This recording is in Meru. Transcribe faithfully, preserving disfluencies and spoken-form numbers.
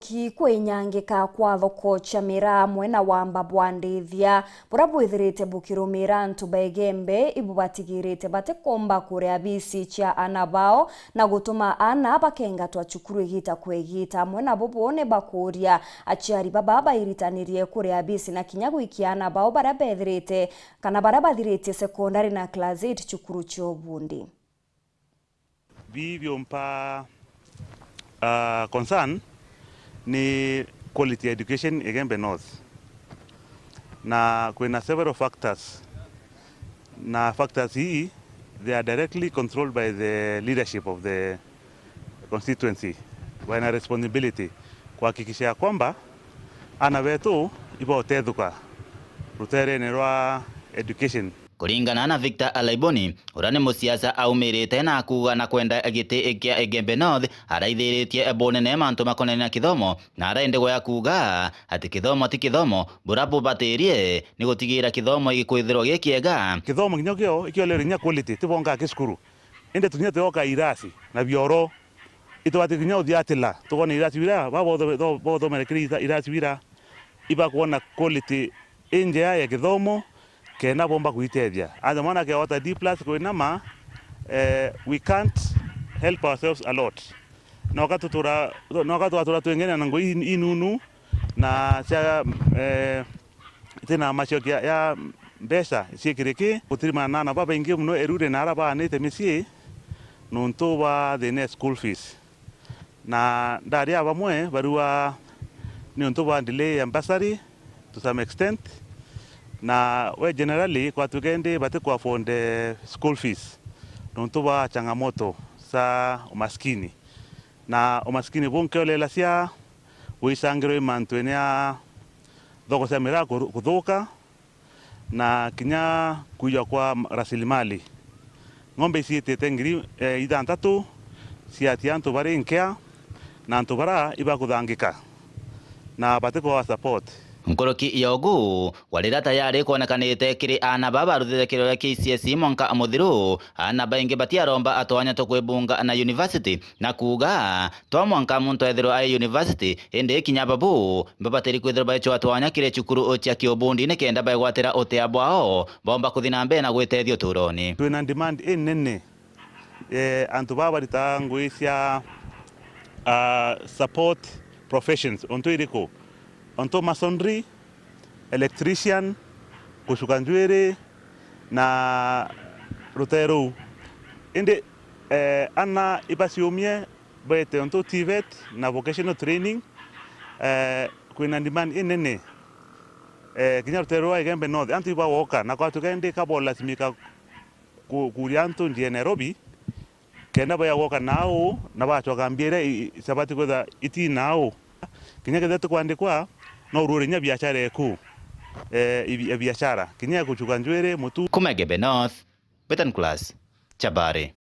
Ki kwinyangika kwa thoko cia miraa mwena wa Mbabwandithia, buria bwithirite bukirumira antu ba Igembe ibubatigirite batikomba kuria bisi cia ana bao, na gutuma ana bakengatwa cukuru igita kwa igita. Amwe nabo bo ni bakuria aciari baba bairitanirie kuria bisi na kinya gwikia ana bao baria bethirite kana baria bathiritie sekondari na class eight cukuru cia ubundi. Bi biumpa, ah, concern ni quality education Igembe North. Na kwina several factors. Na factors ii, they are directly controlled by the leadership of the constituency. Wina responsibility kuhakikisha ya kwamba ana betu ibautetheka ruterene rwa education. Kuringana na Victor Alaiboni, uria ni musiasa aumirite na akuuga na kwenda giti kia Igembe North, araithiritie bunene mantu makonainie na kithomo, na araenderea kuuga ati kithomo ti kithomo, buria bubatirie ni gutigira kithomo gikwithirwa gi kiega. Kithomo kinya kio, ikio lero kinya quality, ti bonga ki cukuru. Indi tunya tuoka irasi na bioro. Itubati kinya uthiatila, tukona irasi bira, ba botho-, tho-, bothomere kiri ita-, irasi bira, ibakwona quality injea ya kithomo, kenda bomba kwitethia. Aja mwana akeota D plus kwinama, eh, we can't help ourselves a lot. Noka tutura, noka twatura twingene na ngui in-, inunu, na cia, eh, itina maciokia ya mbeca ciikiriki. Gutirimana na babaingi muno erure na ara baanite micii nuntu bwa thina ya school fees. Na ndaria bamwe barua niuntu bwa delay ya bursary to some extent, na we generally kwatuika indi bati ku afford, eh, school fees nuntu bwa changamoto za umaskini. Na umaskini bu nkiolela cia gwicangirwa i mantuene ya thoko cia miraa kuthu-, kuthuka, na kinya kwiya kwa rasilimali. Ng'ombe iciitite ngiri, eh, ithantatu ciatia antu bari nkea, na antu bara ibakuthangika, na batikwawa support. Nkuruki ya ugu, warira tayari kwonekanite kiri aana baa baruthite kirore kia K C S E mwanka muthiru, aana baingi batiaromba atwanya twa kwibunga na university, na kuuga, to mwanka muntu ethirwa ai university, indi kinya babu babatiri kwithirwa baicwa twanya kiri cukuru cia kiubundi nikenda baegwatira utia bwao, bomba kuthi na mbere na gwitethia uturoni. Twina demand inene, eh, antu baa baritaga ngui cia, ah, support professions. Untu iriku? Untu masonry, electrician, gucuka njwiri na ruteru. Indi, eh, ana ibaciumie bete untu TVET na vocational training, eh, kwina demand inene. Eh, kinya ruteru rwa Igembe North, antu ibagoka na kwatuka indi kabolasimika ku-, kuria antu njia ya Nairobi, kenda baya gwoka nau na bacoka mbia iria i-, i-, ciabati kwithirwa iti nau. Kinya kethira ti kwandikwa, no uruure kinya biashara eku, eh, ibi-, ya biashara, kinya ya gucuka njwiri, mutu. Kuma Igembe North, Betan Class, Chabari.